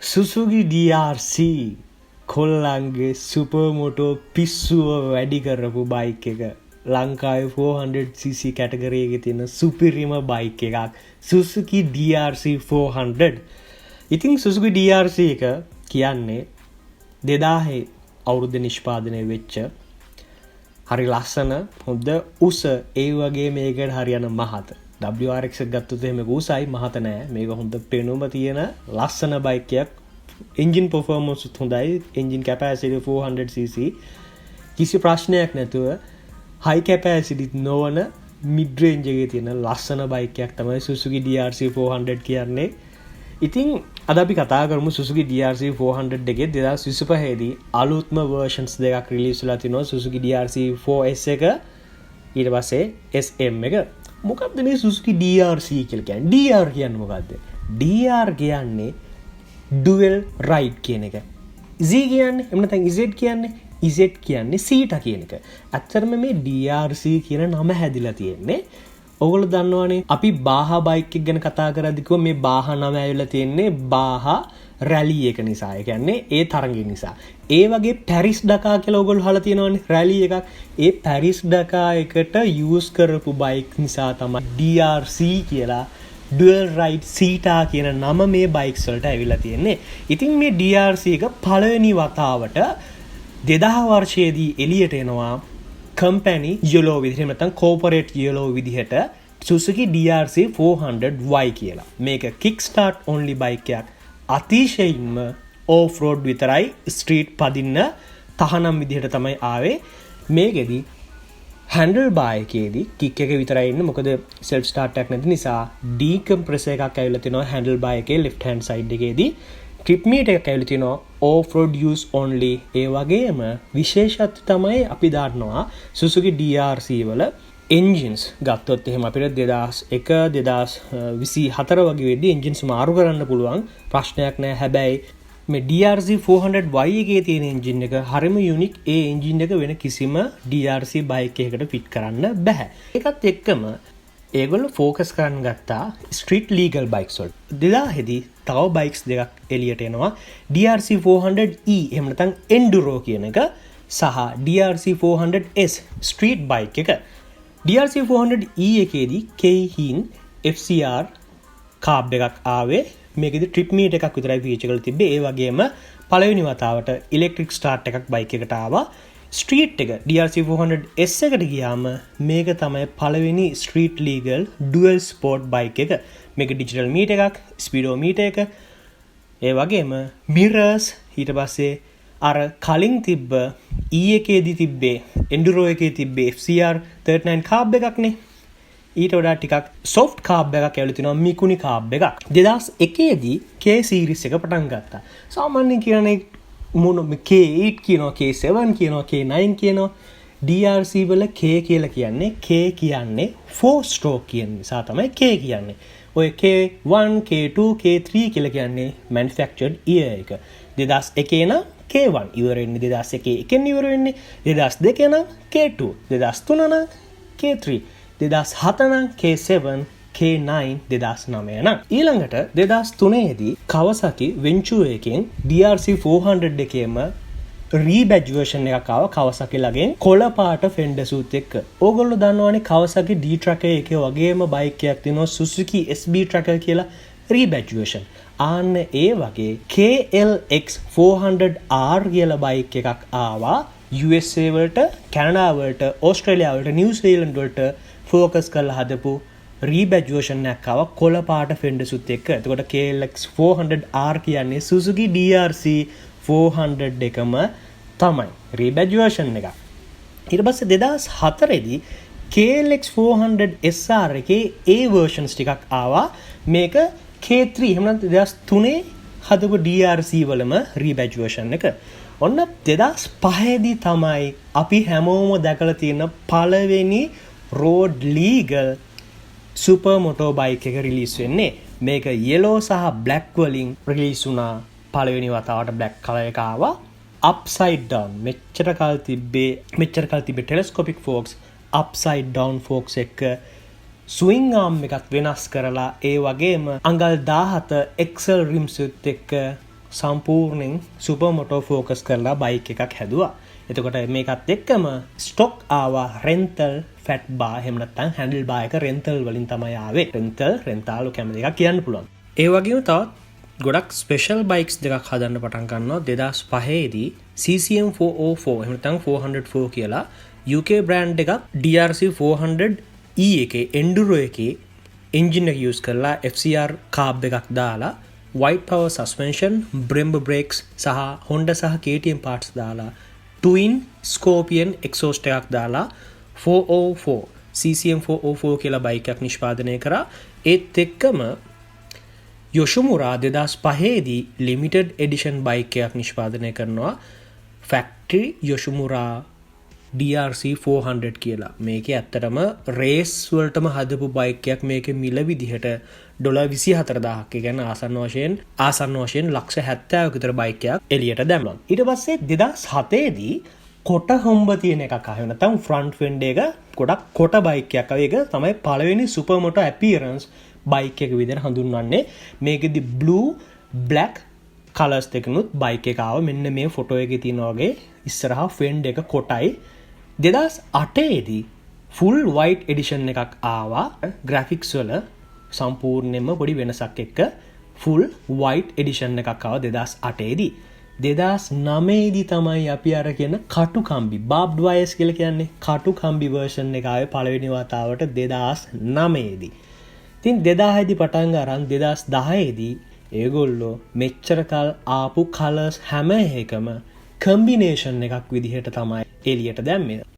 Suzuki DRC කොල්ලන්ගේ super motto පිස්සුව වැඩි කරපු bike එක. ලංකාවේ 400 cc category එකේ තියෙන සුපිරිම බයික් එකක් සුසුකි DRC 400. ඉතින් සුසුකි DRC එක කියන්නේ 2000 අවුරුද්ද නිෂ්පාදනය වෙච්ච හරි ලස්සන, හොඳ උස, ඒ වගේ මේකට හරියන මහත. WRX එක ගත්තොත් එහෙම උසයි, මහත නෑ. මේක හොඳ පෙනුම තියෙන ලස්සන බයික් එකක්. එන්ජින් පර්ෆෝමන්ස් උත් හොඳයි. Engine capacity 400 cc. කිසි ප්‍රශ්නයක් නැතුව හයි කැපැසිටි නොවන මිඩ් රේන්ජ් එකේ තියෙන ලස්සන බයික් එකක් තමයි Suzuki DRC 400 කියන්නේ. ඉතින් අද අපි කතා කරමු Suzuki DRC 400 එකේ 2025 දී අලුත්ම වර්ෂන්ස් දෙකක් රිලීස් වෙලා තිනවා, Suzuki DRC 4S එක, ඊට පස්සේ SM එක. මොකක්ද මේ Suzuki DRC කියලා කියන්නේ? DR කියන්නේ මොකද්ද? DR කියන්නේ ඩුවල් රයිඩ් කියන එක. Z කියන්නේ, එහෙම නැත්නම් Z කියන්නේ, Z කියන්නේ සීටා කියන එක. ඇත්තටම මේ DRC කියන නම හැදිලා තියෙන්නේ, ඔයගොල්ලෝ දන්නවනේ අපි බාහා බයික් එක ගැන කතා කරද්දි කිව්වා මේ බාහා නම ඇවිල්ලා තියෙන්නේ බාහා රැලි එක නිසා. ඒ කියන්නේ ඒ තරඟය නිසා. ඒ වගේ පැරිස් ඩකා කියලා ඔයගොල්ලෝ අහලා තියෙනවනේ රැලි එකක්. ඒ පැරිස් ඩකා එකට යූස් කරපු බයික් නිසා තමයි DRC කියලා, ඩුවල් රයිඩ් සීටා කියන නම මේ බයික්ස් වලට ඇවිල්ලා තියෙන්නේ. ඉතින් මේ DRC එක පළවෙනි වතාවට 2000 වර්ෂයේදී එළියට එනවා කම්පැනි යලෝ විදිහට, එහෙම නැත්නම් කෝපරේට් යලෝ විදිහට Suzuki DRC 400Y කියලා. මේක කික් ස්ටාර්ට් ඔන්ලි බයික් එකක්. අතිශයින්ම ඕෆ් රෝඩ් විතරයි, ස්ට්‍රීට් පදින්න තහනම් විදිහට තමයි ආවේ. මේකෙදි හැන්ඩල් බාර් එකේදී කික් එක විතරයි ඉන්නේ. මොකද සෙල්ෆ් ස්ටාර්ට් එකක් නැති නිසා ඩීකම්ප්‍රෙසර් එකක් ඇවිල්ලා තිනවා හැන්ඩල් බාර් එකේ ලෙෆ්ට් හෑන්ඩ් සයිඩ් එකේදී. ට්‍රිප් මීටර් එකක් ඇවිල්ලා තිනවා, ඕෆ් රෝඩ් යූස් ඔන්ලි. ඒ වගේම විශේෂත්වය තමයි අපි දන්නවා Suzuki DRC වල එන්ජින්ස් ගත්තොත් එහෙම අපිට 2001, 2024 වගේ වෙද්දි එන්ජින්ස් මාරු කරන්න පුළුවන්, ප්‍රශ්නයක් නෑ. හැබැයි මේ DRC 400Y එකේ තියෙන එන්ජින් එක හරිම යුනික්. ඒ එන්ජින් එක වෙන කිසිම DRC bike එකකට ෆිට් කරන්න බැහැ. ඒකත් එක්කම ඒගොල්ලෝ ෆෝකස් කරන්න ගත්තා ස්ට්‍රීට් ලීගල් බයික්ස් වලට. 2000 දී තව බයික්ස් දෙකක් එළියට එනවා. DRC 400E එහෙම නැත්නම් එන්ඩුරෝ කියන එක සහ DRC 400S street bike එක. DRC 400E එකේදී Keihin FCR කාබ් එකක් ආවේ. මේකෙදි ට්‍රිප් මීටර් එකක් විතරයි ෆීචර් කරලා තිබ්බේ. ඒ වගේම පළවෙනි වතාවට ඉලෙක්ට්‍රික් ස්ටාර්ට් එකක් බයික් එකට ආවා. ස්ට්‍රීට් එක DRC 400S එකට ගියාම මේක තමයි පළවෙනි street legal dual sport bike එක. මේක ඩිජිටල් මීටර් එකක්, ස්පීඩෝමීටර් එක, ඒ වගේම මිරර්ස්. ඊට පස්සේ අර කලින් තිබ්බ E එකේදී තිබ්බේ, එන්ඩුරෝ එකේ තිබ්බේ FCR 39 කාබ් එකක්නේ. ඊට වඩා ටිකක් සොෆ්ට් කාබ් එකක් ඇවිල්ලා තිනවා, මිකුනි කාබ් එකක්. 2001 දී K series එක පටන් ගත්තා. සාමාන්‍යයෙන් කියන්නේ මොන K8 කියනවා, K7 කියනවා, K9 කියනවා. DRC වල K කියලා කියන්නේ, K කියන්නේ 4 ස්ට්‍රෝක් කියන නිසා තමයි K කියන්නේ. ඔය K1, K2, K3 කියලා කියන්නේ මැනුෆැක්චර්ඩ් ඉයර් එක. 2001 නම් K1 ඉවර වෙන්නේ, 2001 එකෙන් ඉවර වෙන්නේ. 2002 නම් K2, 2003 නම් K3, 2007 නම් K7, K9 2009 නම්. ඊළඟට 2003 දී කවසකි වෙන්චුර් එකෙන් DRC 400 එකේම රීබැජ් වර්ෂන් එකක් ආවා කවසකි ළගෙන් කොළ පාට ෆෙන්ඩර් සූත් එක්ක. ඕගොල්ලෝ දන්නවනේ කවසකි D Tracker එකේ වගේම බයික් එකක් තියෙනවා Suzuki SB Tracker කියලා රීබැජ් වර්ෂන්. ආන්න ඒ වගේ KLX 400R කියලා බයික් එකක් ආවා USA වලට, කැනඩා වලට, ඕස්ට්‍රේලියා වලට, නිව්සීලන්ඩ් වලට ෆෝකස් කරලා හදපු රීබැජ් වර්ෂන් එකක් ආවා කොළ පාට ෆෙන්ඩර් සූත් එක්ක. එතකොට KLX 400R කියන්නේ Suzuki DRC 400 එකම තමයි, රීබැජ් වර්ෂන් එක. ඊට පස්සේ 2004 දී KLX 400 SR එකේ ඒ වර්ෂන්ස් ටිකක් ආවා. මේක K3 එහෙම නැත්නම් 2003 හදපු DRC වලම රීබැජ් වර්ෂන් එක. ඔන්න 2005 දී තමයි අපි හැමෝම දැකලා තියෙන පළවෙනි road legal super motto bike එක රිලීස් වෙන්නේ. මේක යෙලෝ සහ බ්ලැක් වලින් රිලීස් වුණා. පළවෙනි වතාවට බ්ලැක් කලර් එක ආවා. අප්සයිඩ් ඩවුන්, මෙච්චර කල් තිබ්බේ ටෙලස්කෝපික් ෆෝක්ස්, අප්සයිඩ් ඩවුන් ෆෝක්ස් එක්ක ස්විං ආම් එකත් වෙනස් කරලා, ඒ වගේම අඟල් 17 එක්සල් රිම්ස් එක්ක සම්පූර්ණයෙන් සුපර් මොටෝ ෆෝකස් කරලා බයික් එකක් හැදුවා. එතකොට මේකත් එක්කම ස්ටොක් ආවා රෙන්තල් ෆැට් බාර්, එහෙම නැත්නම් හැන්ඩල් බාර් එක රෙන්තල් වලින් තමයි ආවේ. රෙන්තල්, රෙන්තාලෝ කැමති එකක් කියන්න පුළුවන්. ඒ වගේම තවත් ගොඩක් ස්පෙෂල් බයික්ස් දෙකක් හදන්න පටන් ගන්නවා 2005 දී. CCM 404, එහෙම නැත්නම් 404 කියලා UK brand එකක් DRC 400 E එකේ, එන්ඩුරෝ එකේ එන්ජින් එක යූස් කරලා, FCR කාබ් එකක් දාලා, white power suspension, Brembo brakes සහ Honda සහ KTM parts දාලා, twin scorpion exhaust එකක් දාලා 404, CCM 404 කියලා බයික් එකක් නිෂ්පාදනය කරා. ඒත් එක්කම යොෂිමුරා 2005 දී ලිමිටඩ් එඩිෂන් බයික් එකක් නිෂ්පාදනය කරනවා, ෆැක්ටරි යොෂිමුරා DRC 400 කියලා. මේක ඇත්තටම රේස් වලටම හදපු බයික් එකක්. මේකේ මිල විදිහට ඩොලර් 24,000ක්. ඒ කියන්නේ ආසන්න වශයෙන් ලක්ෂ 70ක විතර බයික් එකක් එළියට දැම්මා. ඊට පස්සේ 2007 දී කොට හොම්බ තියෙන එකක් ආවේ. නැත්නම් ෆ්‍රන්ට් ෆෙන්ඩර් එක ගොඩක් කොට බයික් එකක් ආවේ. ඒක තමයි පළවෙනි සුපර් මොටෝ ඇපියරන්ස් බයික් එක විදිහට හඳුන්වන්නේ. මේකෙදි බ්ලූ, බ්ලැක් කලර්ස් දෙකනුත් බයික් එක ආවා. මෙන්න මේ ෆොටෝ එකේ තියෙන වගේ ඉස්සරහා ෆෙන්ඩර් එක කොටයි. 2008 දී ෆුල් වයිට් එඩිෂන් එකක් ආවා. ග්‍රැෆික්ස් වල සම්පූර්ණයෙන්ම පොඩි වෙනසක් එක්ක ෆුල් වයිට් එඩිෂන් එකක් ආවා 2008 දී. 2009 දී තමයි අපි අර කියන කටු කම්බි, බාබ්ඩ් වයර්ස් කියලා කියන්නේ, කටු කම්බි වර්ෂන් එක ආවේ පළවෙනි වතාවට 2009 දී. ඉතින් 2000 දී පටන් අරන් 2010 දී ඒගොල්ලෝ මෙච්චර කල් ආපු කලර්ස් හැම එකම කම්බිනේෂන් එකක් විදිහට තමයි එළියට දැම්මේ.